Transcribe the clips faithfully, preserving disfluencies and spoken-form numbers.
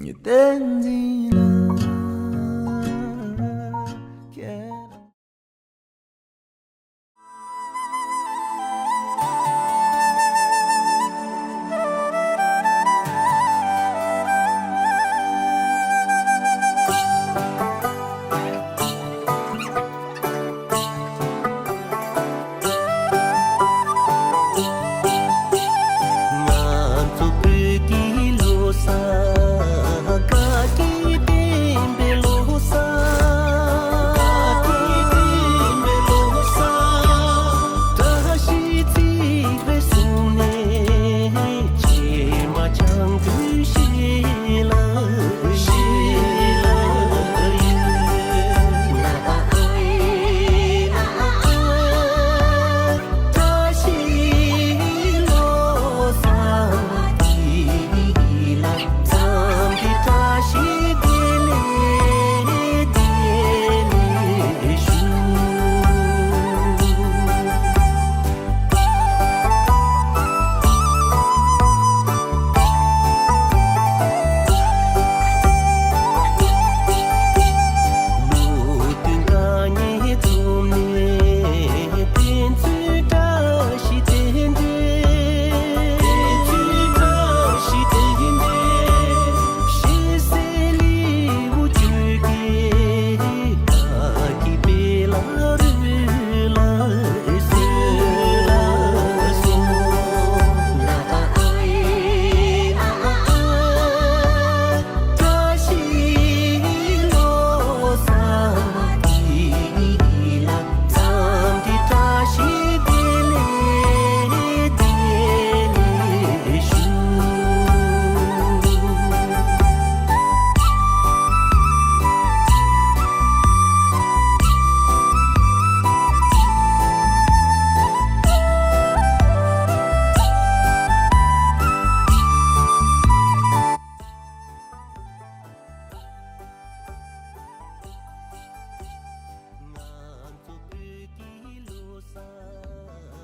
ཉི་དན་འཛིན་ལ།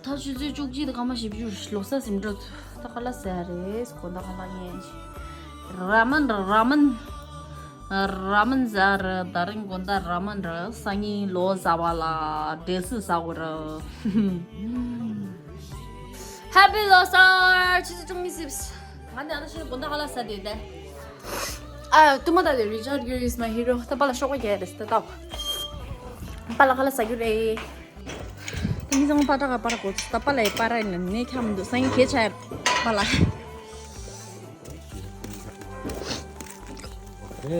ད་ཆུ་ཚོད་བཅུ་གཅིག་དང་སྐར་མ་བཞི་བཅུ། ལོ་གསར་ཟིན་འགྲོ། ད་ཁ་ལག་ཟ་རེད། དགོང་དག་ཁ་ལག་ཡིན། ར་མན་ར་མན། ར་མན་ཟ་རེད། ད་རིང་དགོང་དག་ར་མན་རེད། སང་ཉིན་ལོ་གསར་པ་ལ་འབྲས་སིལ་ཟ་དགོས་རེད། Happy ལོ་གསར། ཆུ་ཚོད་བཅུ་གཉིས་ཟིན། ང་ནི་ཨ་ན་ཤི་དགོང་དག་ཁ་ལག་ཟ་དེ་དེ། ཨ། ཏུ་མ་ད་དེ། Richard Gere is my hero. ད་པཱ་ལགས་ཤོག་པ་རྒྱག་རེད་ད་ལྟ། པཱ་ལགས་ཁ་ལག་ཟ་རྒྱུ་རེད། ད་མི་ཚང་མ་པ་ཏྲ་ག་པ་ར་གོ། ད་པཱ་ལགས་ཡི་པ་ར་ཡིན་ན་ནས་ཁྱམ་འདུག་སང་ཉིན་གས་ཆ་ཡ་པཱ་ལགས།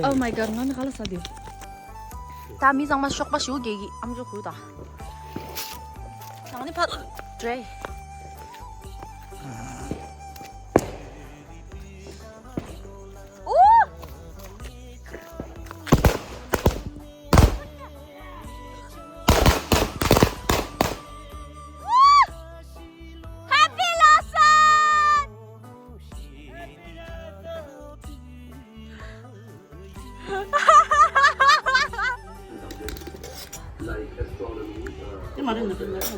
Oh my god. ང་ནི་ཁ་ལག་ཟ་དེ། ད་མི་ཚང་མ་ཤོག་པ་ཞུ་གེ་གི་ཨམ་ཅོག་གུ་ད། ང་ནི་ཕ་དྲེ། ཨོ། Happy ལོ་གསར། དེ་མ་རེད་ན་དེ་མ་རེད་ན།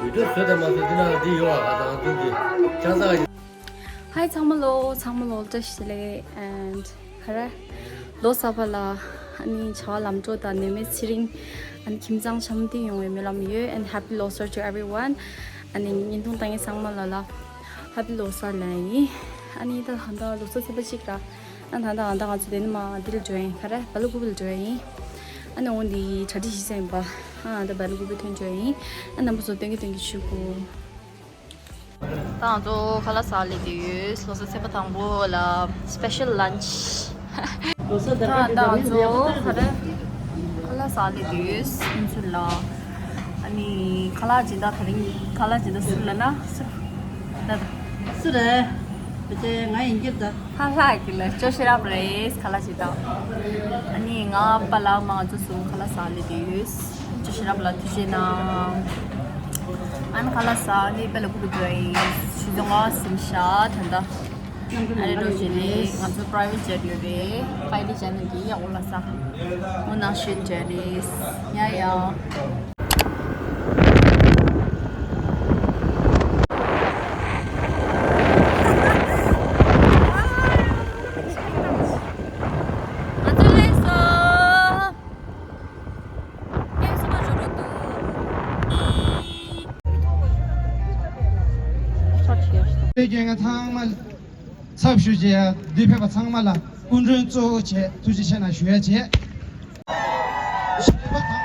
བི་ཌིའོ་བཟོས་དང་མ་བཟོས་འདི་ནང་ལ་འདི་ཡོད་ཨ། ང་ཚོ་གི་ཆང་ས། Hi ཚང་མ་ལོ། ཚང་མ་ལོ་བཀྲ་ཤིས་བདེ་ལེགས། And ག་རེ། ལོ་གསར་པ་ལ་ཨ་ནི་བྱ་བ་ལམ་འགྲོ་དང་ནད་མེད་ཚེ་རིང་། ཨ་ནི་ཁྱིམ་ཚང་འཆམ་མཐུན་ཡོང་བའི་སྨོན་ལམ་ཡོད། And happy ལོ་གསར to everyone. ཨ་ནི་བརྙན་ཐུང་ལྟ་མཁན་ཚང་མ་ལ་ལ་happy ལོ་གསར་ལབ་ཡིན། ཨ་ནི་ད་ད་ལྟ་ལོ་གསར་ཚེས་པ་གཅིག་ར། ཨ་ད་ད་ད་ང་ཚོ་དེ་ནི་མ་འདི་ལ་འགྲོ་ཡིན། ག་རེ། སྦེལ་ཀོབ་ལ་འགྲོ་ཡིན། ཨ་ནི་འོ་འདི་གྲ་སྒྲིག་བྱེད་ས་ཡིན་པ། ཨ་ད་སྦེལ་ཀོབ་ཐོན་འགྲོ་ཡིན། ཨ་རྣམ་པ་ཚོ་སྟོན་གི་སྟོན་གི་ཞུ་གོ། ད་ང་ཚོ་ཁ་ལག་ཟ་སླེབས་བསྡད་ཡོད། ལོ་གསར་ཚེས་པ་དང་པོ་ལ་special lunch། ལོ་གསར་ད་ད་ང་ཚོ་ག་རེ། ཁ་ལག་ཟ་སླེབས་བསྡད་ཡོད། ཨུ་ཚུ་ལ། ཨ་ནི་ཁ་ལག་ཇི་ལྟར། ད་རིང་ཁ་ལག་ཇི་ལྟར་སུ་ལ་ན་སུ། ད་ད། སུ་རེད། བི་ཅེ་ང་ཡིན་གྱི་ད། ཧ་ཧ་གི་ལ་ཅོ་ཤེས་རབ་རེད། ཁ་ལག་ཇི་ལྟར། ཨ་ནི་ང་པཱ་ལགས་མ་ང་ཚོ་གསུམ་ཁ་ལག་ཟ་སླེབས་བསྡད་ཡོད། ཅོ་ཤེས་རབ་ལ་ཐུགས་རྗེ་གནང་། ཨ་ནི་ཁ་ལག་ཟ་ནི་སྦེལ་ཀོབ་འགྲོ་ཡིན། ཆུ་ཚོད་ལྔ་ཟིན་ཤག་ད་ལྟ། ཨ་རེ་འགྲོ་བྱེད་རེད། ང་ཚོ་private jet ཡོད་རེད། pilot ཅན་གྱི་ཡག་པོ་ལ་ས། མོ་ནང་བཞིན་ཇེ་རིས། ཡ་ཡ། རྒན་ཚང་མ་ཚབ་ཞུ་བྱས་འདིར་ཕེབས་པ་ཚང་མ་ལ་སྐུ་མགྲོན་གཙོ་བོ་བྱས་ཐུགས་རྗེ་ཆེ་གནང་ཞུ་ཡ་བྱས། ཞེས་པ་དང་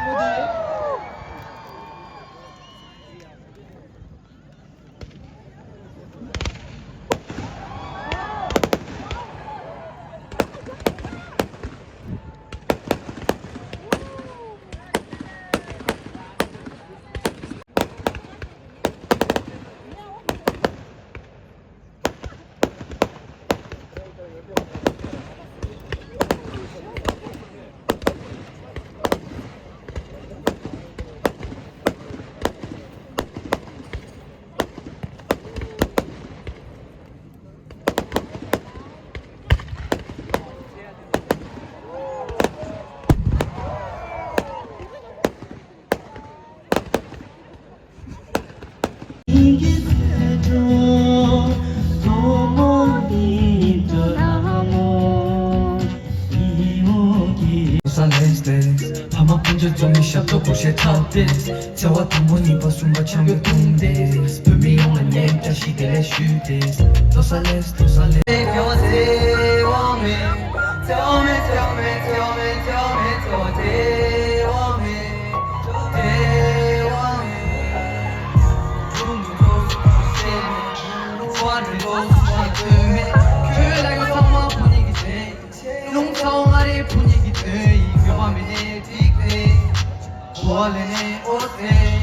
པོ་དེ།